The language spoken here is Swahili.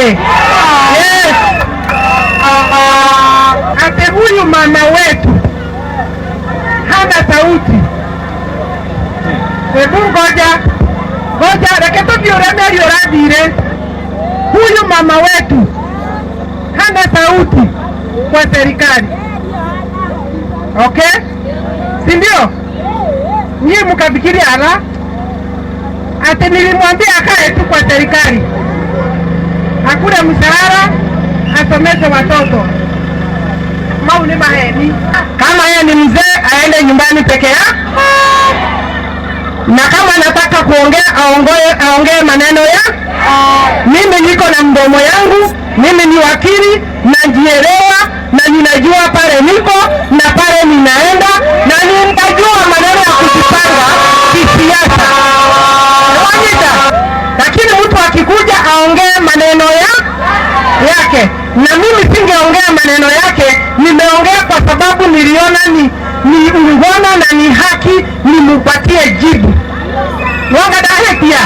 Oye! Yes. Ate huyu mama wetu hana sauti. Hebu ngoja ngoja, reke tũthiĩ ũrĩa mĩario ũrathire. Huyu mama wetu hana sauti kwa serikali, okay, si ndio? Nyie mkafikiri ala ati nilimwambia akae tu kwa serikali, hakuna mshahara, asomeshe watoto. Mau ni maheni. Kama yeye ni mzee aende nyumbani peke yake, na kama anataka kuongea aongee maneno ya mimi. Niko na mdomo yangu, mimi ni wakili, najielewa na ninajua pale niko na pale ninaenda, na ninajua maneno ya kujipanga kisiasa. Wanyita, lakini mtu akikuja aongee maneno ya yake, na mimi singeongea maneno yake, nimeongea kwa sababu niliona ni ungwana na ni haki nimupatie jibu. Wanga dahetia.